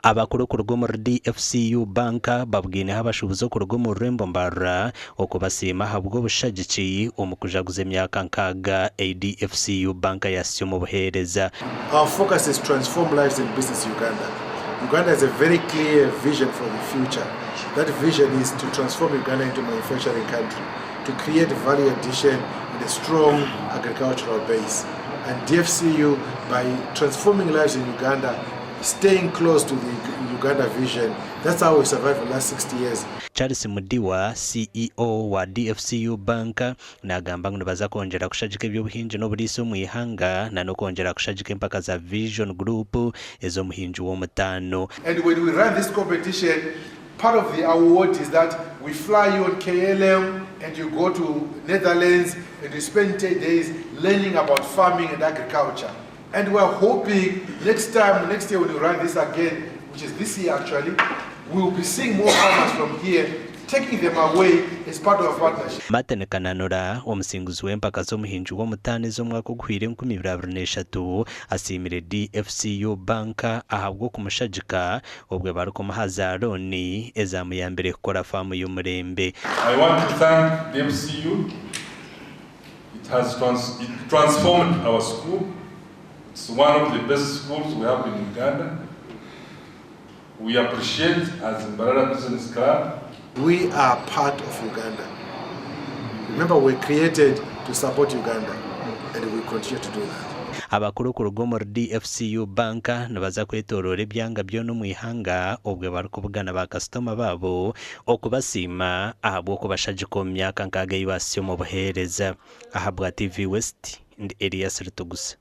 Abakuru kuruga omuri DFCU Bank babugaineho abashuubuzi okuruga omu rurembo Mbarara okubasiima ahabw'obushagiki omu kujaguza emyaka nkaaga ei DFCU Bank yahitsya omu buheereza. Our focus is transform lives and business Uganda. Uganda has a very clear vision for the future. That vision is to transform Uganda into a manufacturing country, to create value addition and a strong agricultural base. And DFCU, by transforming lives in Uganda, staying close to the Uganda vision, that's how we survived the last 60 years. Charles Mudiwa, CEO wa DFCU Bank naagamba ngu nibaza kwongyera kushagika eby'obuhingi n'oburiisa omu ihanga na n'okwongyera kushagika empaka za Vision Group ez'omuhingi w'omutaano. And when we run this competition, part of the award is that we fly you on KLM and you go to Netherlands and you spend 10 days learning about farming and agriculture. And we're hoping next time, next year when we run this again, which is this year actually, we will be seeing more farmers from here, taking them away as part of our partnership. Martin Kananura, omusinguzi w'empaka z'omuhingi w'omutaano ez'omwaka oguhweire 2023 asiimire DFCU Bank ahabw'okumushagika obwe barikumuha za looni ezamuyambire kukora faamu y'omurembe. I want to thank DFCU. It has trans it transformed our school. It's one of the best schools we have in Uganda. We appreciate as Mbarara Business Club. We are part of Uganda. Remember, we created to support Uganda, and we continue to do that. Abakuru kuruga omuri DFCU Bank nibaza kwetooroora ebyanga byona omu ihanga obwe barikubugana bakasitoma baabo okubasiima ahabw'okubashagika omu myaka nkaaga ei baasitsya omu buheereza. Ahabwa TV West, ndi Elias Rutugusa.